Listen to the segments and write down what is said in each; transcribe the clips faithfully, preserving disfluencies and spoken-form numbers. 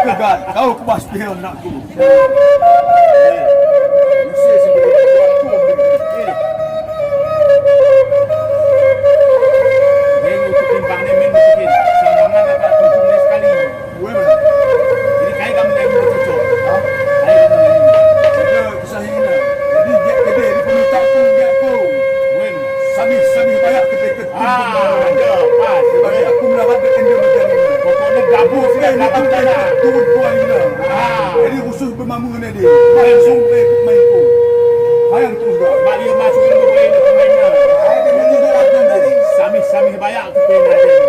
Kau kupas pihel nakku. Jadi kai kam lem cocok. Ada kisah ini. Jadi dia kede di peminta ku dia ku. Samih samih bayak kita ikut. Ah, ada pas. Sebab aku melarat dengan dia macam ini. Pokoknya gabung sudah gabung sana. Turun kuah ini. Ah. Jadi khusus pemamung ini dia. Main sumpai ikut main ku. Main terus dah. Balik masuk dulu main main. Samih samih bayak kita ini.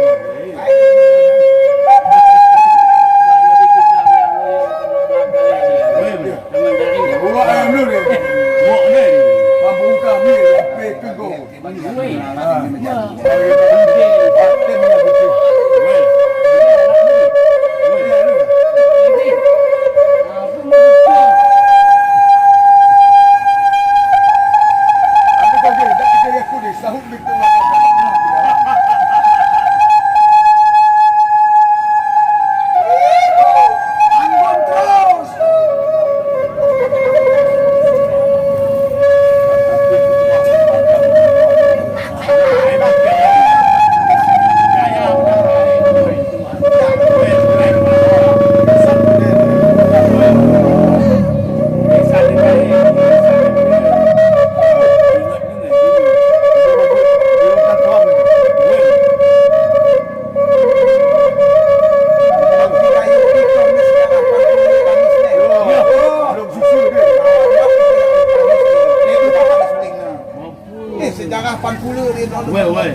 Eh, sejarah pan pula dia. Weh, weh.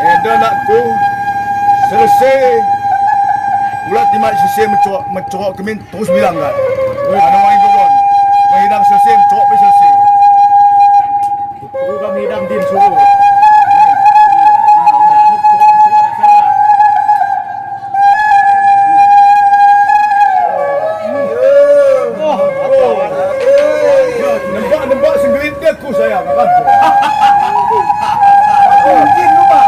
Eda nakku, selesai. Ulat timat selesai mencoa, mencoa kemin terus bilang kan. Ada main kebon. Menghidang selesai, mencoa pe selesai. Kami dam din suruh. Nembak-nembak senggelit dia ku sayang kan. Mungkin lupa.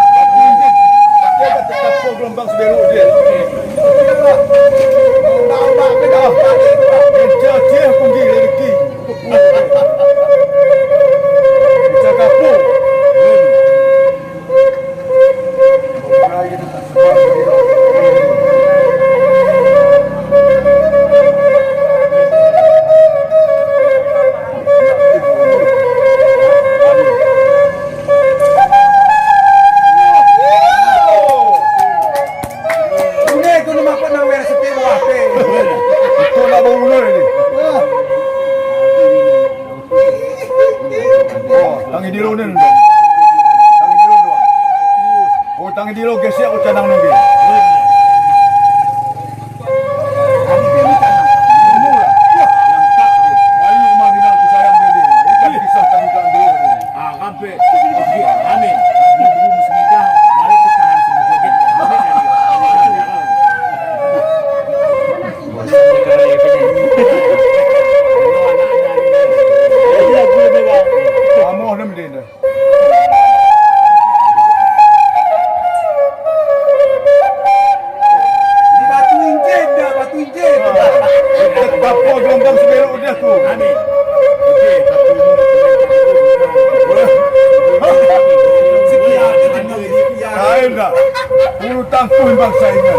Dia kata tak gelombang sebelum dia. Dia, dia pun dia rezeki. Oh, tangi dilo nen. Tangi dilo dua. Oh, tangi dilo gesek, oh, canang nunggu. Ayo, mari nak ku sayang dulu. Ikan kisah tangi tangi dulu. Ah, kampe. Oke, amin. Ibu muslidah, mari kita harus berjoget. Amin. Di batu injek dah, batu injek. Bapa gelombang sebelok dia tu. Amin. Oke, tapi sekian, sekian. Lain dah. Bulu tangkuh bangsa ini.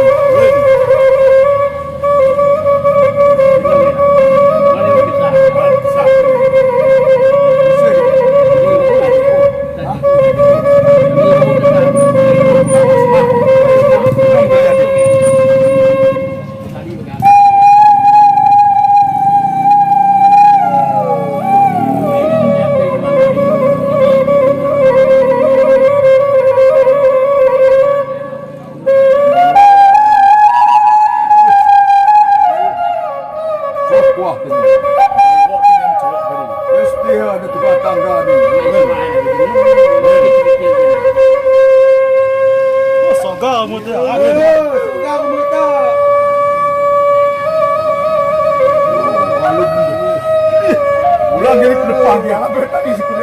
Ulang jadi pelepah dia lah, bertani sekolah.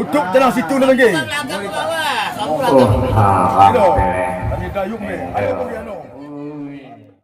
Tutup dalam situ na lagi. Oh, ha, ha. Kami dayung ni. Ayo, pergi anu.